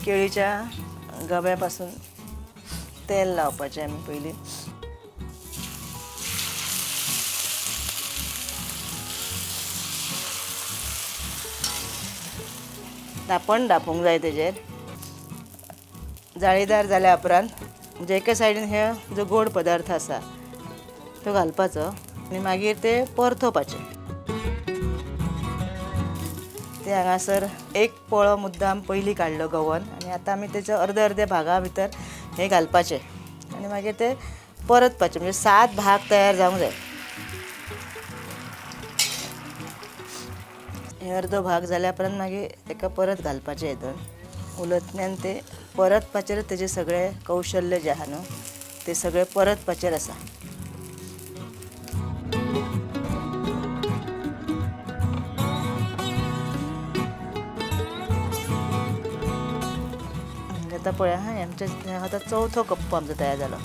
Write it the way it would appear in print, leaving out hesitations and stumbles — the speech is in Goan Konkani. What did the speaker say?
केळीच्या गब्या पासून तेल लावपाचें आमी पयलीं. धांपण धांपूंक जाय तेजेर. जाळीदार जाल्या उपरांत म्हणजे एके सायडीन हे जो गोड पदार्थ आसा तो घालपाचो आनी मागीर ते परतोवपाचे. ते हांगासर एक पोळो मुद्दाम पयलीं काडलो गवन आनी आतां आमी तेच्या अर्दे अर्दे भागा भितर हें घालपाचें आनी मागीर ते परतपाचें. म्हणजे 7 भाग तयार जावंक जाय. हे अर्दो भाग जाल्या उपरांत मागीर तेका परत घालपाचें हितून उलतण्यान ते परतपाचेर तेजें सगळें कौशल्य जें आहा न्हू तें सगळें परतपाचेर आसा. आतां पळय हा, आमचें आतां चवथो कप्पो आमचो तयार जालो.